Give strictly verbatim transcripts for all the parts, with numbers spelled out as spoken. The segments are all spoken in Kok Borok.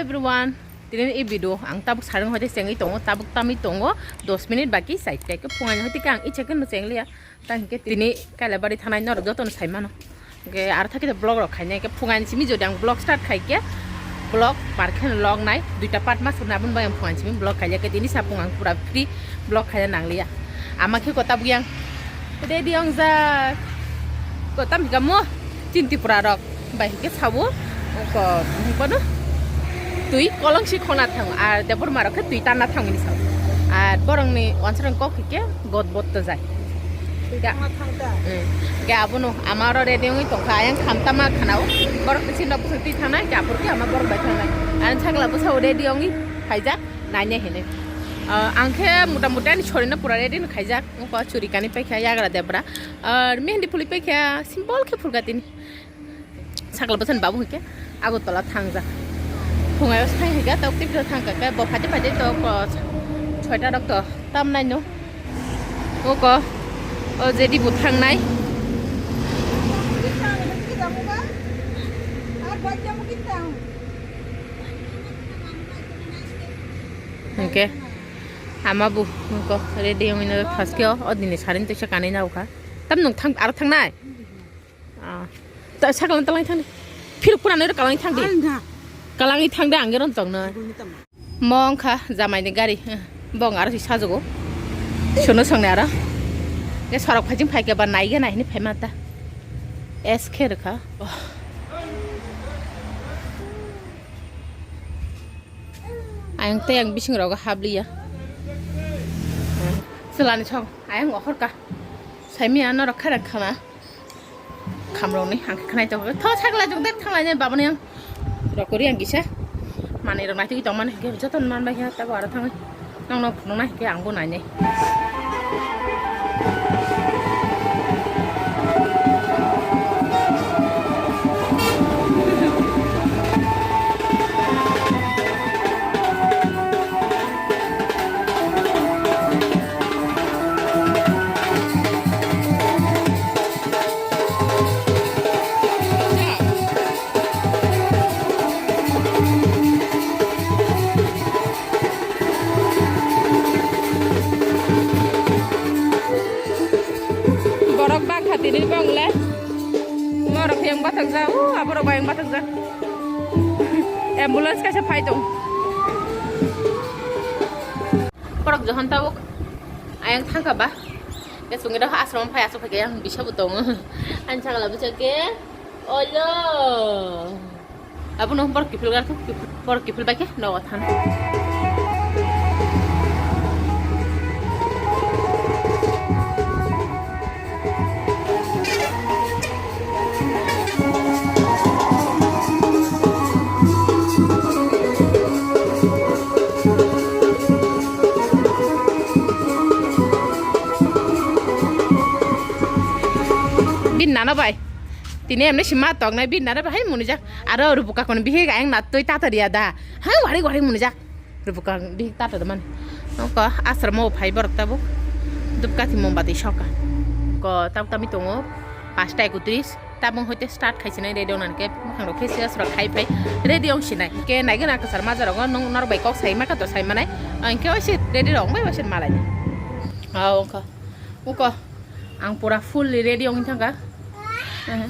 Everyone, tini i video ang tabuk sarung hoite chengwi tongo, tabuk tamwi tongo, dos minute baki saite ke phungai hoite ke ang icheke no chengliya. Ta hinkhe tini Kailabari thanai norok jotono sai mano. Hinkhe aro thakhe vlog rok khainai, hinkhe phungaini simi jodi ang vlog start khaikhe vlog parkhe log nai duita part mas rwna aboni bai ang phungaini simi vlog khailai khe tini sapung ang pura free vlog khaina nangliya. Ama khe kota buyang ready ong jak. Kota mikamo chin Tripura rok bai hinkhe sabo ko bono twi kolong si khona thang ar debor marok khe twi tanna thangmani sao. Ar borongni wansarang kok hinkhe got bot to jai. Ga, hmm. Ga abono ama oro ready wngwi tongkha, ayang khamtama khanao. Borok tisi nok bwswk twi thangnai, ga aphuru khe ama borok bai thangnai. Ani sakla bwsao ready wngwi khaijak, naina hinwi. Ah, ang khe mota moti ani sorino pura ready no khaijak. Wngkha churi kani paikha yagra debra. Ar mehndi phulwi paikha, simple khe phulkha tini. Sakla bwsani babu hinkhe Agartala thangjak. Phungai o sai hinkhe tok tik thangkha khe bo phaidi phaidi tok, o, soita rok to tamnai no. Oko o jedi bo thangnai. Hinkhe ama bo oko ready wngwi no thaskhe o, o dini sarin tisa kanwi na ukha. Tam nwng thang, aro thangnai? Ah, ta saklang talang thang de. Phiruk pura nero kalang thang de. Ang tha. Kalang thang de, ang ron tong na. Guni tam. Mong kha jamai ni gari. Bong aro si sajugo. Sono song ne aro. Ke sorok phajing phai ke ba nai ge nai ni phai mata. Es khe rwkha. Oh. Ayang tei ang bising rogo habliya. Chwlani song ayang ohor ka. Saimiya norok khairang khana. Khamrokni ang khe khnai tongo. Tho sakla jung dek thanglai nai babani ang. Rokori ang kisa. Manwi rok naitugwi tongmani hwnkhe jotono manbai kha tabo aro thangwi. Nokno phunukna hwnkhe angbo nainai. Borok bak kha tini bong le. Norok yang bathak ja, o aborok yang bathak ja. Ambulance kaisa phai tong. Borok johon tabuk ayang thangkha ba. Ke sungi dah asrama phai asuk phai yang bisa butong. An chakla bisa ke. Olo. Abono borok kiphil gar thok, borok kiphil bai khe nogo than. Bini nana bai. Tini emni sima tok nai bini nana bai hai munijak. Aro rubuka kono bihik ayang na twi tata riya da. Ha wari wari munijak. Rubuka bihik tata da man. Ko asramo phai borok tabuk. Dupkati mombati soka. Ko tab tami tongo. Pasta ekutris. Tabung hoite start khai sinai ready ongna ke. Mukhang rok khe siya sura khai phai. Ready ong sinai. Ke nai gana kasar maja rogo nong nor bai kok sai maka to sai manai. Ang ke oise ready rong bai oise malai. Ah, ongka. Uko, ang pura fully ready wngwi thangkha. Aha.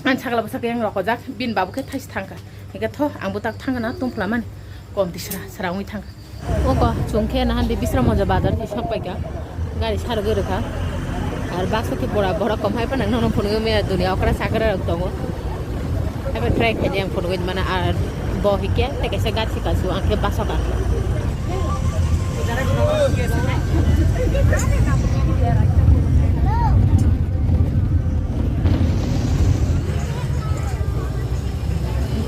Ang sakla bwsa khe yang rokojak, bini babu khe thaisa thangkha. Hingkhe tho, ang bo tak thangkha na tongphla mani. Kom tisra, sra wngwi thangkha. Uko, chwng khe nahan di Bisramganj bazar khe sok paikha. Gari sarwgwi rwkha. Ar bus o khe pura borok kom hai phano nono phunugwi maya dunia okra sakra rok tongo. Abo try khaidi ang photo gani mana ar bo hikya tei kaisa gari kasu ang khe bus o kakha.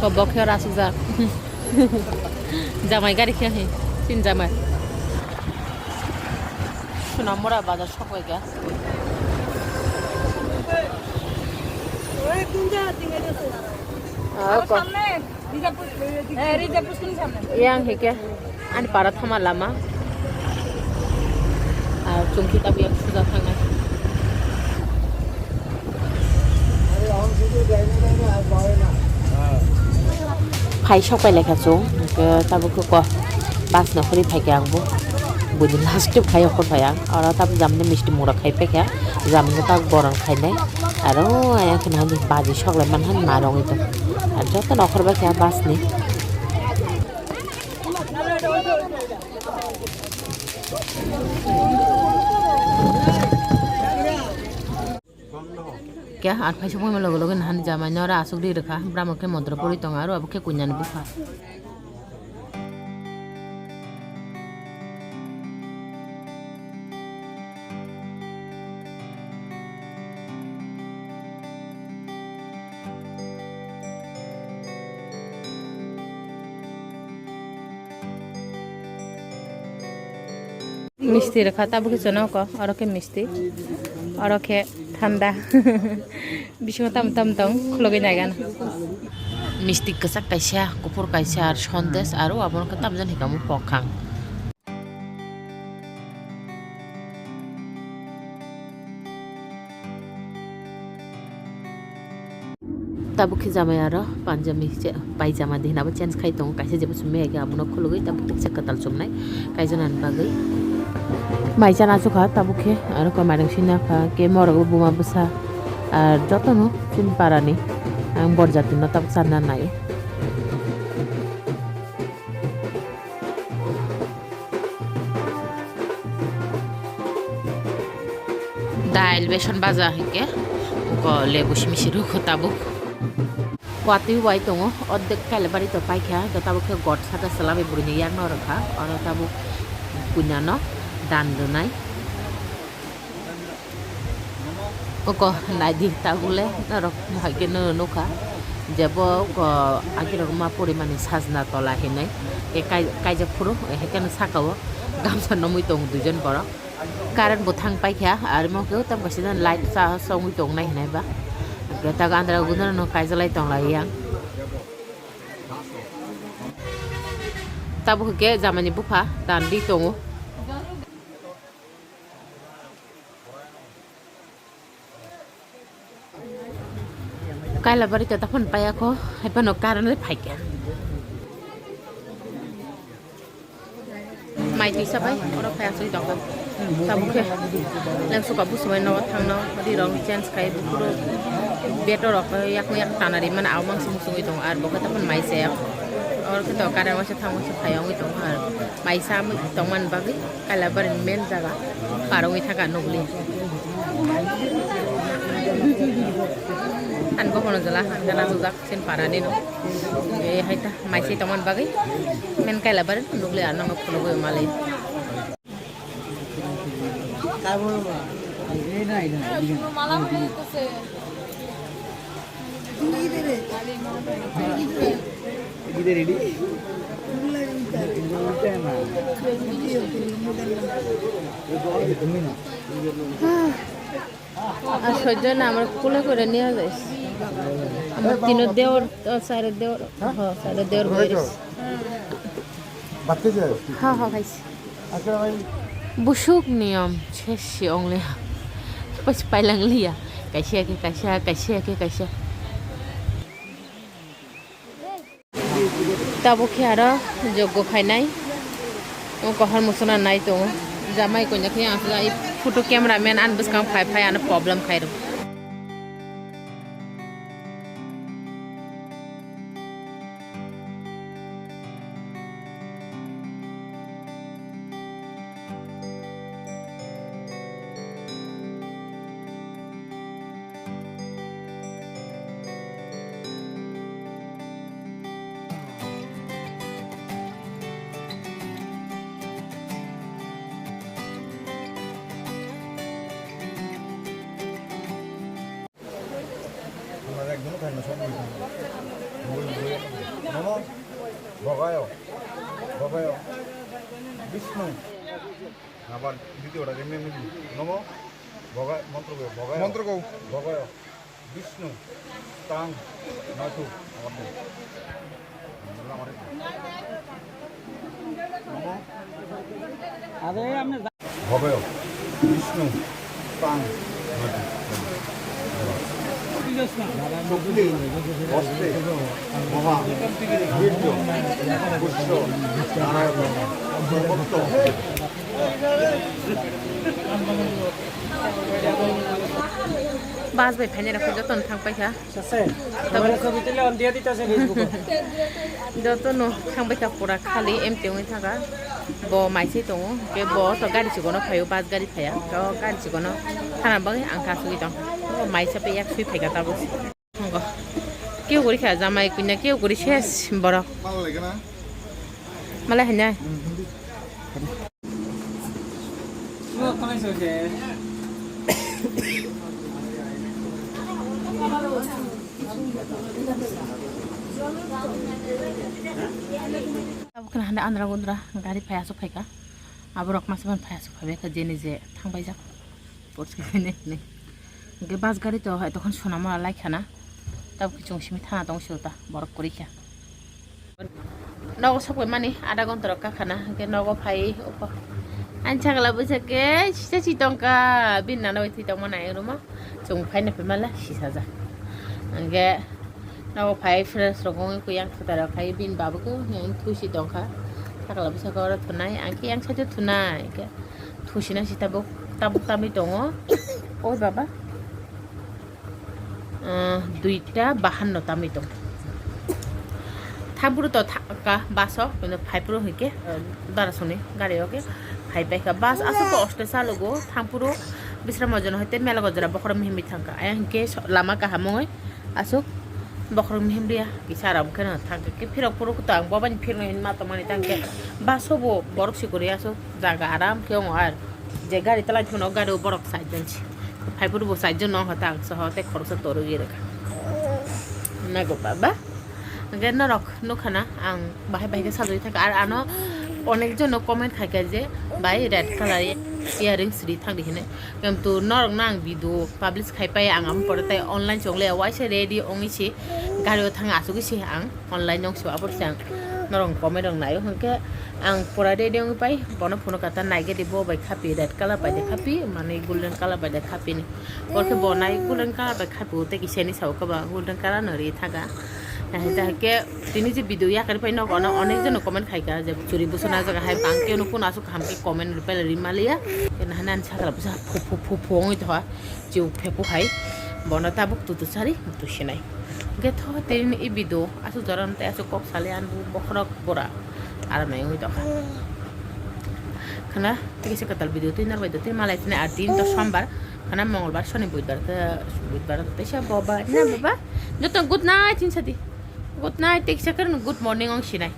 Ko bo khe rasukjak. Jamai gari khe hin. Tin jamai. Sonamura bazar sok bai kha. Ah, ko. Yang hike ani para thama lama. Ah, chungkhi tabi yang suja thangnai. Phai sok pai lekha chwng. Tabuk khe ko bus no khuri phaikha ang bo. Buini last trip khai okhor phai ang. Oro tabuk jamani misti mura khai paikha. Jamani tabuk boron khainai. Aro ayang khna hani baji sok lai man hani ma rongwi tong. Ar joto no okhor bai kha bus ni. Kya ar phaisa buma logo logo nahani jamai nora asuk ri rwkha, bwramo khe modro puri tongo, aro abo khe kunyani bupha. Misti rwkha, tabuk khe chwng nokho, oro khe misti, oro khe thanda. Bisingo tamo tamo tong khulogwi naigana. Misti kwchak kaisa, kuphur kaisa, ar sondes, aro abono khe tamjani hinwi kokhang. Tabuk khe jamai aro panjami che-, paijama de hinabo change khai tongo, kaisa jebo chumya khe abono khulugwi tabuk teksa kwtal chumnai kaijaknani bagwi. Mai chana achukha tabuk khe aro koi mairung sina kha khe morok buma bwsa ar jotono chini parani ang bor jatino tabuk chana nai. Dail, beson baja hinkhe, uko lebu simi si rukho tabuk. Watwi wai tongo, ordek kailabari to paikha, hinkhe tabuk khe god saka swlamwi buini yakno rwkha, oro tabuk puinano dan rwnai. Oko naidi tabule norok bahai khe no nukha je bo oko agirok ma porimani sajna tola hinwi tei kai-, kaijak phuru, hai khe no saka o gamsa nomwi tongo duijon borok. Current bo thang paikha, arimo khe tam kaisa light cha chongwi tongnai hinwi ba. Hwnkhe tago andra guna no kaijalai tonglai yang. Tabuk hwnkhe jamani bupha tandi tongo. Kailabari to taphano paiya kho, hai phano current le phaikha. Mai twi sabai, oro phai aswk tongkha. Tabuk khe lengsuka busumai nogo thangno, rirok change khai, buphuru betorok yakno yak tanari mano, abo mangsi musungwi tongo, ar bo khe taphano mai chaya. Oro khe to current waisa thang waisa phai wngwi tongo, ar mai chamwi tongmani bagwi. Kailabari ni main jaga parongwi thangkha nukli. Ani bokhorok jala hangkhe nasukjak chini parani no. Eh, hai ta, mai se tongmani bagwi main Kailabari nukli, ano phunugwi mali. আর সহ্য না, আমার কোলে করে নিয়ে যাইস। আমার তিনো দেওর, ও, চাইরো দেওর, হ, চাইরো দেওর বয়স। ভাত খাইছে? হ্যাঁ, হ্যাঁ, খাইছি। আচ্ছা, ভাই। Busuk niyom, শেষ si ongle. Pas pailang liya. Kaisa ke kaisa, kaisa ke kaisa. Tabuk khe aro joggo khainai. O kohor musona nai tongo. Jamai konya khe ang photo camera man ani bwskang phai phai ano problem khairok. Nomo Bhogayo, Bhogayo, Bishnu. Abar ditiyo ora jemne mili. Nomo Bhoga-, montro go, Bhogayo. Montro go. Bhogayo, Bishnu, Tang, Nathu, abar de. Nomo. Are, amne Bhogayo, Bishnu, Tang, Nathu. শক্তি, অস্ত্রে, মহা, বীর্য, পুষ্য, নারায়ণ, সর্বত্র। Bus bai phainai rok jotono thang paikha. Sase, kamera sobi tuli on dia dita se Facebook o. Jotono thang paikha pura khali empty wngwi thangkha. Bo maisai tongo, hwnkhe bo to gari chikon o phaio, bus gari phaiya. To gari chikon o thana bagwi ang ta sugwi tong. Bo maisa pe yak sui phaikha tabuk. Tongo. Keu guri kha jamai kuina keu guri ses borok. Malai hainai. Abo khna hande andra gundra gari phai aswk phaikha. Aborok masa man phai aswk phaibai kha jeni je thangbai jak. Porsi hwnwi hwnwi. Hwnkhe bus gari to hai tokon sonama lai khana. Tabuk kichung simi thana tong sio ta borok kwrwi kha. Nogo sokpai mani adha gonta rok kakhana hwnkhe nogo phai uko. Ani chakla bwsa khe sisa si tongkha bini nana bai thwi tongma nai rwma. Chwng phaina phaimala sisajak. Hwnkhe nogo phai fresh rok wngwi kuyang kwtal rok khai bini baba khe hwnwi thusi tongkha. Chakla bwsa khe oro thwnai ang khe yang side o thwnai hwnkhe. Thusina si tabuk, tabuk tamwi tongo. Oi baba. Ah, duita bahanno tamwi tongo. Thampuru to thaka bus o, kino phaipuru hwnkhe, ah, darasoni gari o khe phaipaikha. Bus aswk bo osto chalogo, thampuru Bisramgajona hoite Melagajora bokhorok mihimwi thangkha. Ayang hwnkhe so-, lama kaham wngwi aswk bokhorok mihimriya kisa aram kheno thangkha. Khe phirok phuru to ang bobaini phirno hinwi ma tongmani tangkhe bus o bo borok sikori aswk. Jaga aram khe wngo ar je gari talai phano gari o borok side jon se. Phai phuru bo side jon no hota ang soho tei khoroksa torwi rwkha. Nago baba. Hwnkhe norok nukha na ang bahai bahai khe sajagwi thangkha. Ar ano onek jon no comment khaikha je bai red color earrings ri thangdi hinwi. Kintu norok no ang video publish khai pai ang amo pore tei online chongle waisa ready ongwi se gari o thang asugwi se ang. Online nung se abo se ang norok comment rok naio hwnkhe ang pura ready wngwi pai bono phunukha ta naigadi bo bai khapi red color bai de khapi mane golden color bai de khapi ni. Bo khe bo nai golden color bai khapi o tei kisa ni sao khe ba golden color no ri thaga. Hai ta khe tini je video yakari pai nogo no onek jon comment khaika je churi busu na jaga hai bang khe no kun asuk kaham khe comment reply ri maliya. Khe nahani ani sakra busa phu phu phu phu wngwi tongkha. Chiu phepu hai bono tabuk tutu sari tusinai. Hwnkhe tho tini i video asuk joran tei asuk kok sali an bu bokhorok bora aram nai wngwi tongkha. Khana tei kisa kwtal video twi norbai do tei malai tini ar din to sombar khana mongolbar soni buidbar khe buidbar tei sa boba na baba joto good night hinsa di. Good night tei kisa khe good morning ong sinai.